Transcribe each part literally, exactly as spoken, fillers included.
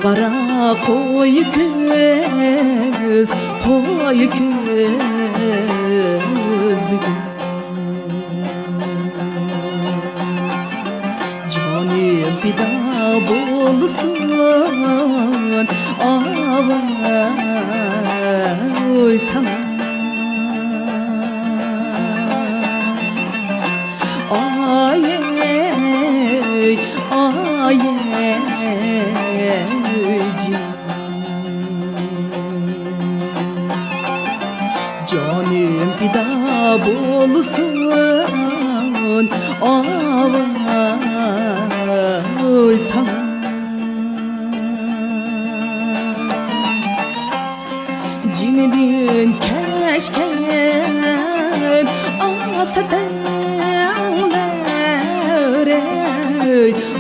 قارا قوي كۆز، قوي كۆزلۈكۈم. جانىم پىدا بولسۇن، ئاۋاي ساڭا. ئايەي، ئايەي، جىم. جانىم پىدا بولسۇن، ئاۋاي ساڭا. جېنىدىن كەچكەن ئاسا تەڭلەر،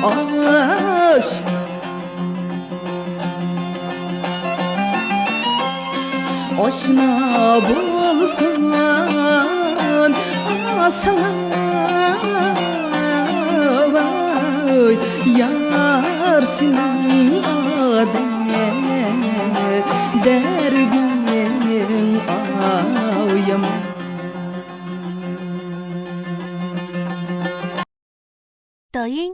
ئاش. ئاشنا بولسۇن ساڭا، يار سېنىڭ ئادەم دەردىڭ ئاۋ يامان. 抖音，